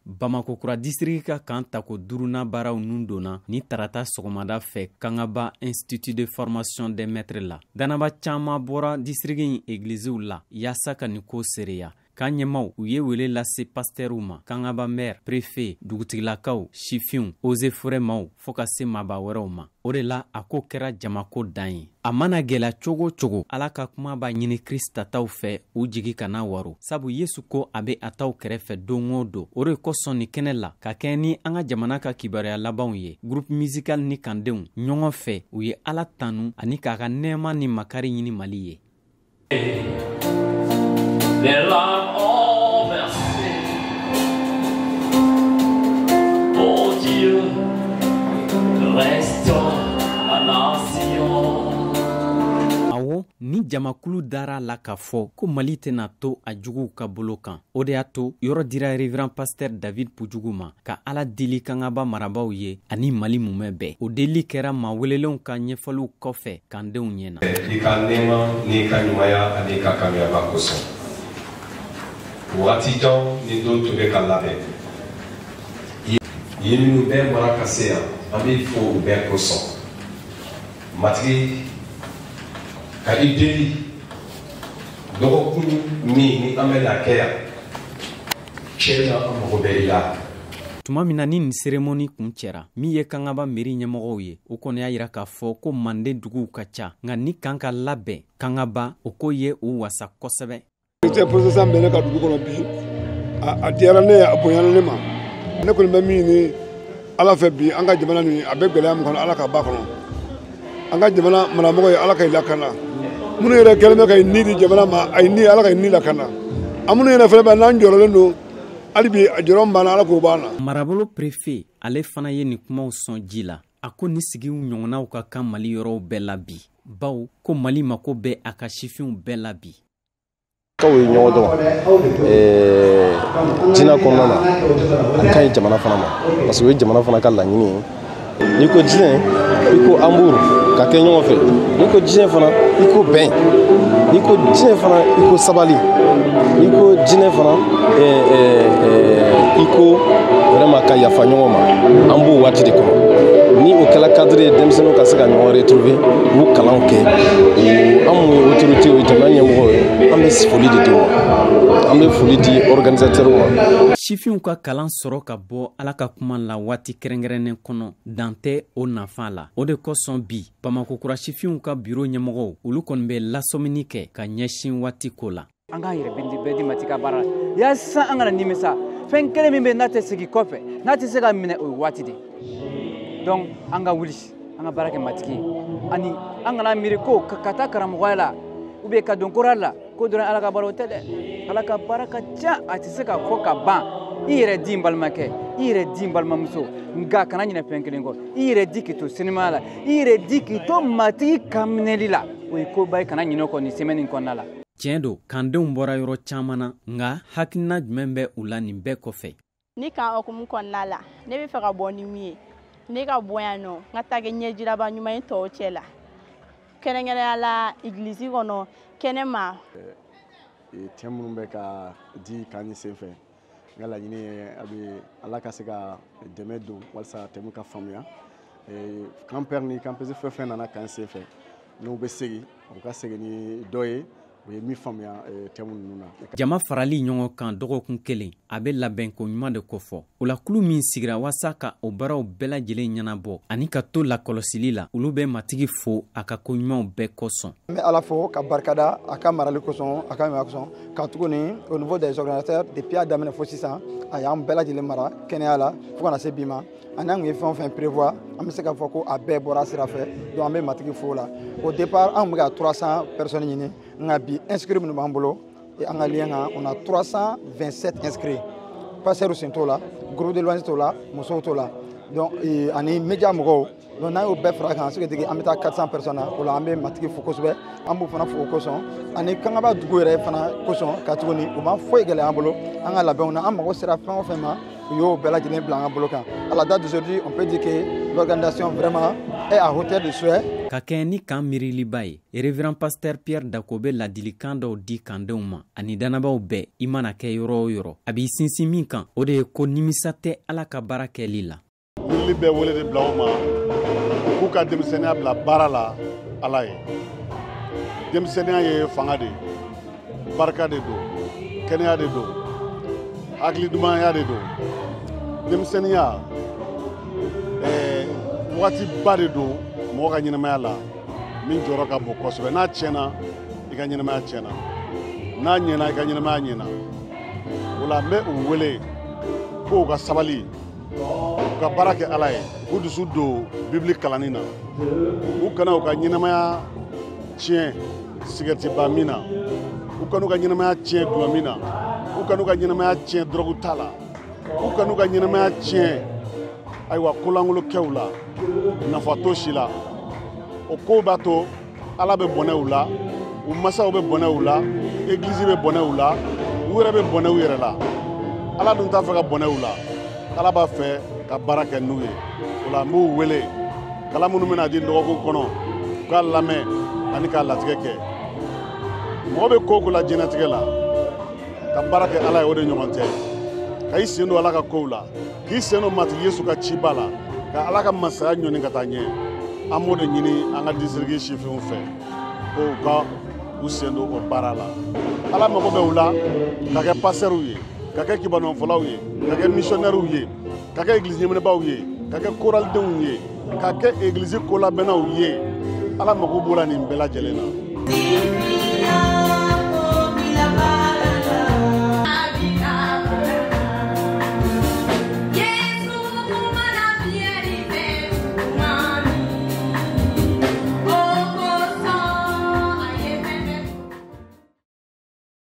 Bamakɔ Kura district ka camp tako duurunan baaraw nun donna ni tarata sɔgɔmada fɛ Kangaba Institut de formation des maîtres la. Danaba caman bɔra district in egiliziw la yaasa ka nin ko seereya. Camp ɲɛmaw u ye wele lase pasitɛriw ma, Kangaba maire, préfet, dugutigilakaw, sifinw, eaux et forêts maaw, fɔɔ ka se maaba wɛrɛw ma. O de la a ko kɛra jamako dan ye. A mana gɛlɛya cogo o cogo, Ala ka kuma b'a ɲini Krista taw fɛ u jigi kana waro, sabu Yesu ko a bɛ a taw kɛrɛfɛ don o don. O de kosɔn nin kɛnɛ la, ka kɛɲɛ ni an ka jamana ka kibaruya labanw ye, groupe musical ni kandenw ɲɔgɔn fɛ, u ye Ala tanu ani k'a ka nɛɛma ni makari ɲini Mali ye. Les larmes ont versé. Oh Dieu, restaure la nation. Awɔ, ni jamakulu dara la k'a fɔ ko Mali tɛna to a juguw ka bolo kan. O de y'a to yɔrɔ dira révérend pasteur David Pujugu ma ka Ala deli Kangaba marabaw ye ani Mali mumɛ bɛɛ. O deli kɛra maa welelenw ka ɲɛfɔliw kɔfɛ kandenw ɲɛna. I ka nɛɛma n'i ka ɲumanya ani ka kanuyaba kosɔn. Waati jan ni don tun bɛ ka labɛn. I ye minnu bɛɛ mara ka se yan, an b'i fo u bɛɛ kosɔn. Matigi, ka i deli dɔgɔkun min ni an bɛna kɛ yan, tiɲɛ na an mago bɛ i la. Tuma min na ni nin cérémonie kun cɛra, min ye Kangaba mairie ɲɛmɔgɔw ye, o kɔni y'a yira k'a fɔ ko manden duguw ka ca, nka ni kan ka labɛn Kangaba, o ko ye u wasa kosɛbɛ. Processus bɛ ne ka dugu kɔnɔ bi, a diyara ne ye, a bonyana ne ma. Ne kɔni bɛ min ɲini Ala fɛ bi, an ka jamana nin a bɛ gɛlɛya min kɔnɔ, Ala ka ba kɔnɔ. An ka jamana maramɔgɔ ye, Ala ka i lakana. Minnu yɛrɛ kɛlen bɛ ka i ni di jamana ma, a ye ni Ala ka i ni lakana. An minnu yɛrɛ fana bɛ n'an jɔrɔlen don, hali bi a jɔrɔ min b'an na, Ala k'o b'an na. Marabolo préfet ale fana ye nin kumaw sɔn ji la. A ko ni sigiw ɲɔgɔnnaw ka kan Mali yɔrɔw bɛɛ la bi, baw ko Mali mako bɛ a ka sifinw bɛɛ la bi. Kaw ye ɲɔgɔn dɔn diinɛ kɔnɔna na, a ka ɲi jamana fana ma, parce que o ye jamana fana ka laɲini ye. N'i ko diinɛ, i ko amour ka kɛ ɲɔgɔn fɛ. N'i ko diinɛ fana, i ko bɛn. N'i ko diinɛ fana, i ko sabali. N'i ko diinɛ fana, i ko vraiment ka yafa ɲɔgɔn ma. An b'o waati de kɔnɔ. Ni o kɛla cadre ye, denmisɛnninw ka se ka ɲɔgɔn retrouver, u b'u kalanw kɛ. An mun ye autorité ye, jamana ɲɛmɔgɔw ye, an bɛ foli de di u ma, an bɛ foli di organisateur ma. Sifinw ka kalan sɔrɔ ka bɔ Ala ka kuma la waati kɛrɛnkɛrɛnnen kɔnɔ, dan tɛ o nafa la. O de kosɔn bi Bamakɔ Kura sifinw ka biro ɲɛmɔgɔw, olu kɔni bɛ lasɔmini kɛ ka ɲɛsin waati ko la. An k'an yɛrɛ bɛɛ di Matigi ka baara la yaasa an kana nimisa. Fɛn kelen min bɛ n'a tɛ segin kɔfɛ, n'a tɛ se ka minɛ, o ye waati de ye. Donc an ka wuli, an ka baara kɛ Matigi ye, ani an kana miiri ko ka taa karamɔgɔya la ou bien ka don chorale la ko dɔrɔn Ala ka baara. O tɛ dɛ, Ala ka baara ka ca, a tɛ se ka fɔ ka ban. I yɛrɛ di n balimakɛ, i yɛrɛ di n balimamuso, nka kana ɲinɛ fɛn kelen kɔ. I yɛrɛ di k'i to sinimaya la, i yɛrɛ di k'i to Matigi ka minɛli la, o ye koba ye, kana ɲinɛ o kɔ nin semaine in kɔnɔna la. Tiɲɛ don, kandenw bɔra yɔrɔ caman na, nka hakilina jumɛn bɛ u la nin bɛɛ kɔfɛ? Ni kan hukumu kɔnɔna la, ne bɛ fɛ ka bɔ ni min ye, ne ka bɔ yan nɔ, n ka taa kɛ ɲɛjiraba ɲuman ye tɔw cɛ la, kɛrɛnkɛrɛnnenya la egilizi kɔnɔ, kɛnɛma. Thème minnu bɛ ka di camp nin senfɛ, n ka laɲini ye a bɛ Ala ka se ka dɛmɛ don walasa thème ka faamuya. Campeur ni campeuse fɛn fɛn nana camp senfɛ, n'u bɛ segin, u ka segin ni dɔ ye u ye min faamuya thème ninnu na. Jama farali ɲɔgɔn kan dɔgɔkun kelen, a bɛ labɛnko ɲuman de kofɔ. O la kulu min sigira waasa ka o baaraw bɛɛ lajɛlen ɲɛnabɔ ani ka to lakɔlɔsili la, olu bɛ Matigi fo a ka ko ɲumanw bɛɛ kosɔn. N bɛ Ala fo ka barikada a ka marali kosɔn, a ka ɲumanya kosɔn, ka tuguni au niveau des organisateurs, depuis a daminɛ fo sisan, a y'an bɛɛ lajɛlen mara kɛnɛya la fo ka na se bi ma. Ani an kun ye fɛn o fɛn prévoir, an bɛ se k'a fɔ ko a bɛɛ bɔra sira fɛ. Donc an bɛ Matigi fo la. Au départ, an kun bɛ ka 300 personnes ɲini, nka bi inscrits minnu b'an bolo an ka lien kan, on a 327 inscrits. Pasteur sen t'o la, groupe de louange t'o la, musow t'o la, donc ani média mɔgɔw. Donc n'an y'o bɛɛ fara kan, ce qui veut dire an bɛ taa 400 personnes na. O la an bɛ Matigi fo kosɛbɛ, an b'u fana fo o kosɔn, ani Kangaba dugu yɛrɛ fana kosɔn, ka tuguni u ma foyi gɛlɛya an bolo an ka labɛnw na. An mago sera fɛn o fɛn ma, u y'o bɛɛ lajɛlen bila an ka bolo kan. À la date d'aujourd'hui, on peut dire que l'organisation vraiment est à hauteur de souhait. Ka kɛɲɛ ni camp miiriliba ye, révérend pasteur Pierre Dako bɛ ladilikan dɔw di kandenw ma ani dannabaw bɛɛ. I mana kɛ yɔrɔ o yɔrɔ, a b'i sinsin min kan, o de ye ko nimisa tɛ Ala ka baara kɛli la. Miirili bɛ wele de bila u ma u k'u ka denmisɛnninya bila baara la Ala ye. Denmisɛnninya ye fanga de ye, barika de don, kɛnɛya de don, hakilidumanya de don. Denmisɛnninya wagatiba de don mɔgɔ ka ɲɛnamaya la min jɔyɔrɔ ka bon kosɛbɛ. N'a tiɲɛna, i ka ɲɛnamaya tiɲɛna. N'a ɲɛna, i ka ɲɛnamaya ɲɛna. O la n bɛ u wele ko u ka sabali, u ka baara kɛ Ala ye, k'u dusu don Bibili kalanni na, u kana u ka ɲɛnamaya tiɲɛ sigɛritiba min na, u kana u ka ɲɛnamaya tiɲɛ dulɔ min na, u kana u ka ɲɛnamaya tiɲɛ dɔrɔgu ta la, u kana u ka ɲɛnamaya tiɲɛ ayiwa kolankolokɛw la, nafa t'o si la. O kow b'a to Ala bɛ bɔnɛ u la, u masaw bɛ bɔnɛ u la, egilizi bɛ bɔnɛ u la, u yɛrɛ bɛ bɔnɛ u yɛrɛ la. Ala dun t'a fɛ ka bɔnɛ u la, Ala b'a fɛ ka baara kɛ n'u ye. O la n b'u wele, kalan minnu bɛna di dɔgɔkun kɔnɔ, u k'a lamɛn ani k'a latigɛ kɛ. Mɔgɔ bɛ ko o ko la diɲɛlatigɛ la, ka baara kɛ Ala ye, o de ɲɔgɔn tɛ. Ka i sen don Ala ka kow la, k'i sen don Matigi Yesu ka ciba la, ka Ala ka masaya ɲɔni ka taa ɲɛ. An b'o de ɲini an ka district sifinw fɛ ko u ka u sen don o baara la. Ala mago bɛ u la ka kɛ pasɛriw ye, ka kɛ kibaruɲɔgɔnfɔlaw ye, ka kɛ misiyɔnɛriw ye, ka kɛ egilizi ɲɛminɛbaaw ye, ka kɛ koralidenw ye, ka kɛ egilizi kolabɛnnaw ye. Ala mago b'o la nin bɛɛ lajɛlen na.